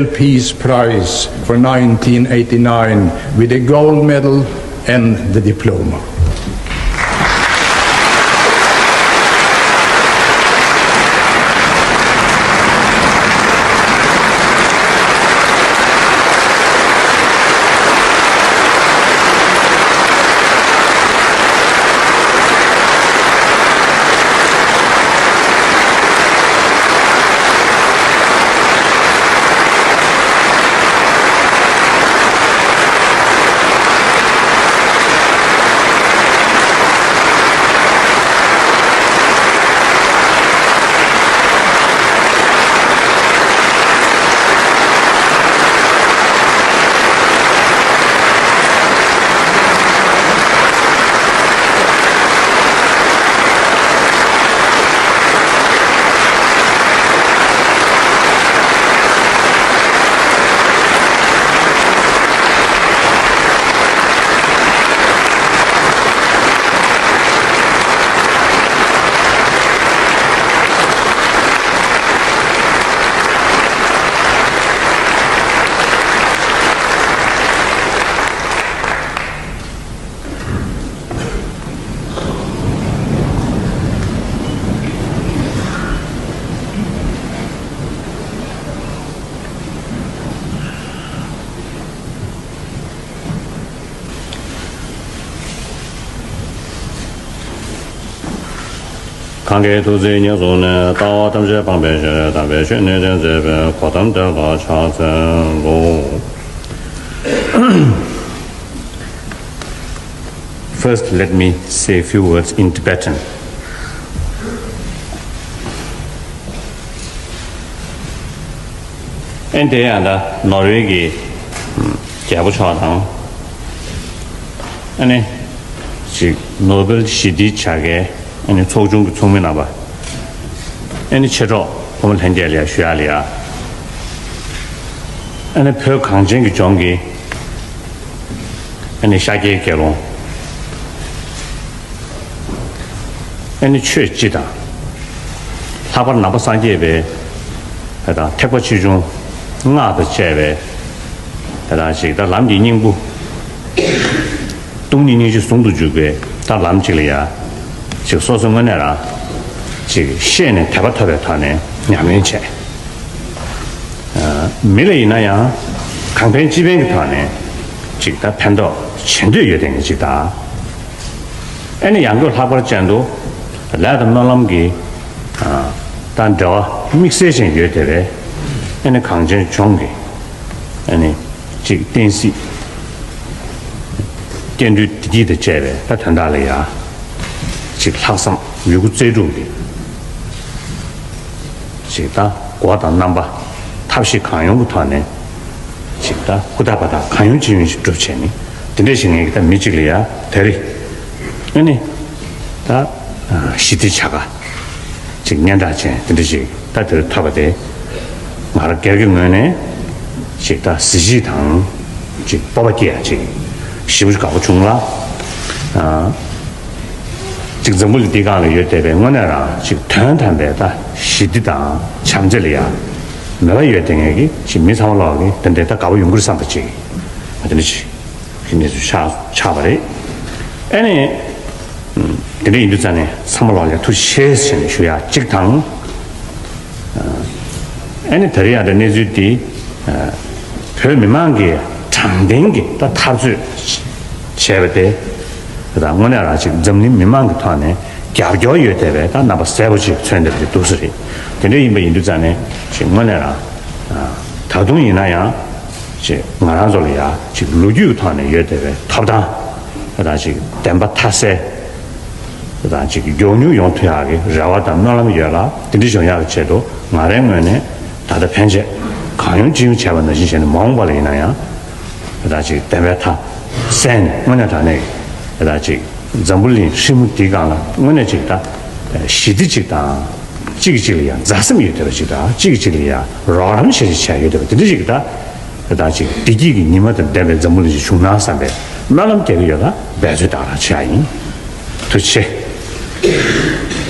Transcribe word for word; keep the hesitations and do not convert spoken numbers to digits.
Peace Prize for nineteen eighty-nine with a gold medal and the diploma. གང་གི་ཐུགས་བརྩེ་ཉེར་བཟུང་ནས། ལྟ་བ་ཐམས་ཅད་སྤངས་པའི་ཕྱིར། དམ་པའི་ཆོས་ནི་སྟོན་མཛད་པའི། གོ་ཏམ་དེ་ལ་ཕྱག་འཚལ་ལོ། First, let me say a few words in Tibetan. ཨན་དེ་ཡང་ད་ནོར་ཝེ་གི་རྒྱལ་པོ་མཆོག་དང་། ཨ་ནི་ཅིག་ནོ་བེལ་ཞི་བདེའི་བྱ་དགའི་ཨ་ནི་ཚོགས་ཆུང་གི་ཚོགས་མི་རྣམ་པ། ཨ་ནི་མཆེད་གྲོགས་ཕོ་མོ་ལྷན་རྒྱས་ལ་ཡ་ཞུ་ཡག་ལ་ཡ། ཨ་ནི་བོད་གངས་ཅན་གྱི་ལྗོངས་ཀྱི་ཨ་ནི་ཤཱཀྱའི་དགེ་སློང་། ཨ་ནི་ཆོས་སྤྱི་དང་། ལྷག་པར་ནང་པ་སངས་རྒྱས་པའི་ད་ཐེག་པ་ཆེ་ཆུང་སྔགས་དང་བཅས་པའི་ད་ཅིག་ད་ལམ་གྱི་སྙིང་པོ། སྟོང་ཉིད་སྙིང་རྗེ་ཟུང་དུ་འཇུག་པའི་ད་ལམ་ཅིག་ལ་ཡ། ཅིག་སོ་སོ་དངོས་གནས་རང་ཅིག་ཤེས་ནས་དད་པ་ཐོབ་པའི་ཐོག་ནས་ཉམས་ལེན་བྱས། མི་ལ་ཡིན་ན་ཡང་གང་ཕན་ཅི་ཕན་གྱི་ཐོག་ནས་ཅིག་ད་ཕན་ཐོགས་བྱེད་འདོད་ཡོད་དེ་ངས་ཅིག་ད། ཨ་ནི་ཡང་སྒོས་ལྷག་པར་ཅན་དུ་ལས་དང་སྨོན་ལམ་གྱི་ད་འབྲེལ་བ་དམིགས་བསལ་ཅན་ཡོད་དེ་བས། ཨ་ནི་གངས་ཅན་ལྗོངས་ཀྱི་ཨ་ནི་ཅིག་བསྟན་སྲིད་སྐྱེ་འགྲོའི་བདེ་སྐྱིད་དང་བཅས་པའི་ད་དོན་དག་ལ་ཡ་ཅིག་ལྷག་བསམ་ཡོད་རྒུ་རྩལ་སྤྲུགས་ཀྱིས་ཅིག་ད་སྒོ་དང་རྣམ་པ་ཐབས་ཤེས་གང་ཡོང་གི་ཐོག་ནས་ཅིག་ད་ཧུར་ཐག་འབད་ཐག་གང་ཡོང་ཅི་ཡོང་ཞིག་སྒྲུབ་བྱས་ནས་དེ་འདྲ་ཞིག་ངེད་ཀྱི་ད་མི་གཅིག་ལ་ཡ་དེ་རེད། ཨ་ནི་ད་ཞི་བདེ་བྱ་དགའ་ཅིག་སྙན་གྲགས་ཅན་དེ་འདྲ་ཞིག་ད་དེར་ཐོབ་པ་དེ་ང་རང་སྒེར་གྱི་ངོས་ནས་ཅིག་ད་གཟི་བརྗིད་དང་ཅིག་སྤོབས་པ་སྐྱེ་ཡ་ཅིག་ཞེ་པོ་ཅིག་དགའ་པོ་བྱུང་ལ། ཅིག་འཛམ་བུ་གླིང་འདིའི་སྒང་ལ་ཡོད་བསྡད་པའི་དངོས་གནས་རང་ཅིག་དོན་དམ་པའི་ད་ཞི་བདེ་དང་བྱམས་བརྩེ་ལ་ཡ་མོས་པ་ཡོད་བསྡད་མཁན་གྱི་ཅིག་མི་ཚང་མ་ལོག་གི་དེ་འདྲའི་ད་དགའ་པོ་ཡོང་གི་རེད་བསམ་པ་ཅིག་དེ་འདྲ་ཅིག་གི་གནས་ཚུལ་ཆགས་ཆགས་པ་རེད། ཨ་ནི། དེ་འདྲ་ཡིན་དུས་ཙང་ནས་ཚང་མ་ལོག་ལ་ཐུགས་རྗེ་ཆེ་ཟེར་ནས་ཞུ་ཡག་གཅིག་དང་། ཨ་ནི་ད་རེས་ཡང་ད་གནས་ཚུལ་འདི་བོད་མི་མང་གིས་དྲང་བདེན་གྱི་ད་འཐབ་རྩོད་བྱས་པ་དེ་ད་དངོས་གནས་རང་ཅིག་འཛམ་གླིང་མི་མང་གི་ཐོག་ནས་རྒྱབ་སྐྱོར་ཡོད་བསྡད་པའི་ད་རྣམ་པ་གསལ་པོ་ཅིག་མཚོན་བསྡད་པ་དེ་འདུག་ས་རེད། དེ་འདྲ་ཡིན་པ་ཡིན་དུས་ཙང་ནས་ཅིག་དངོས་གནས་རང་ད་དུང་ཡིན་ན་ཡང་ཅིག་ང་རང་ཚོ་ལ་ཡ་ཅིག་ལོ་རྒྱུས་ཀྱི་ཐོག་ནས་ཡོད་བསྡད་པའི་ཐོབ་ཐང་ད་ཅིག་བདེན་པ་མཐའ་གསལ། དང་ཅིག་མགྱོགས་མྱུར་ཡོང་ཐུབ་ཡག་གི་རེ་བ་དང་སྨོན་ལམ་ཡོད་ལ། དེ་འདྲ་བྱུང་ཡག་གི་ཆེད་དུ་ང་རའི་ངོས་ནས་ད་ལྟ་ཕན་ཆད་གང་ཡོང་ཅི་ཡོང་བྱས་པ་ནང་བཞིན་བྱས་ནས་མ་འོངས་པ་ལ་ཡིན་ན་ཡང་ད་ཅིག་བདེན་པའི་མཐའ་གསལ་ནས་དངོས་གནས་དྲང་གནས་ད་ཅིག་འཛམ་བུ་གླིང་ཧྲིལ་མོ་འདིའི་སྒང་ལ་དངོས་གནས་ཅིག་ད་ཞི་བདེ་ཅིག་དང་གཅིག་གིས་གཅིག་ལ་ཡང་མཛའ་སེམས་ཡོད་བསྡད་པ་ཅིག་དང་གཅིག་གིས་གཅིག་ལ་ཡང་རོགས་རམ་བྱེད་ཅིག་བྱས་ཡོད་བསྡད་པ་དེ་འདྲ་ཅིག་ད། ད་ཅིག་བདེ་སྐྱིད་ཀྱི་ཉི་མ་དང་ལྡན་པའི་འཛམ་བུ་གླིང་ཞིག་བྱུང་ན་བསམ་པའི་སྨོན་ལམ་རྒྱག་གི་ཡོད་ལ་འབད་རྩོལ་དག་རང་བྱེད་ཡ་ཡིན། ཐུགས་རྗེ་ཆེ།